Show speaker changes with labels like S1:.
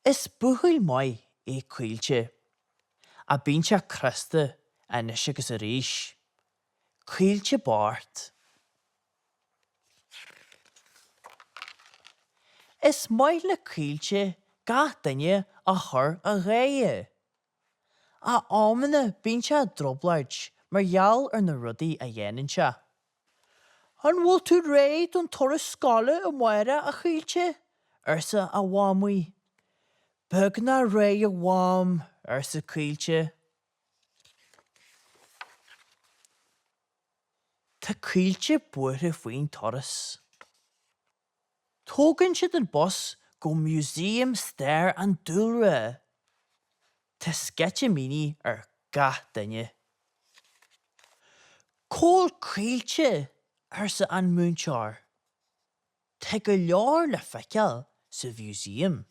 S1: Is buachaill maith é Caoilte. Ach bíonn sé crosta anois agus arís. Caoilte bocht. Is maith le Caoilte gach duine a chur a gháire. Ach amanna bíonn sé i dtrioblóid mar gheall ar na rudaí a dhéanann sé. An bhfuil tú réidh don turas scoile amárach, a Chaoilte? arsa a mhamaí. Beagnach réidh, a Mham, arsa Caoilte. Tá Caoilte buartha faoin turas. Tógann siad an bus go Músaem Stair an Dúlra. Tá sceitimíní ar gach duine. Cá bhfuil Caoilte? arsa an múinteoir. Tá go leor le feiceáil sa mhúsaem.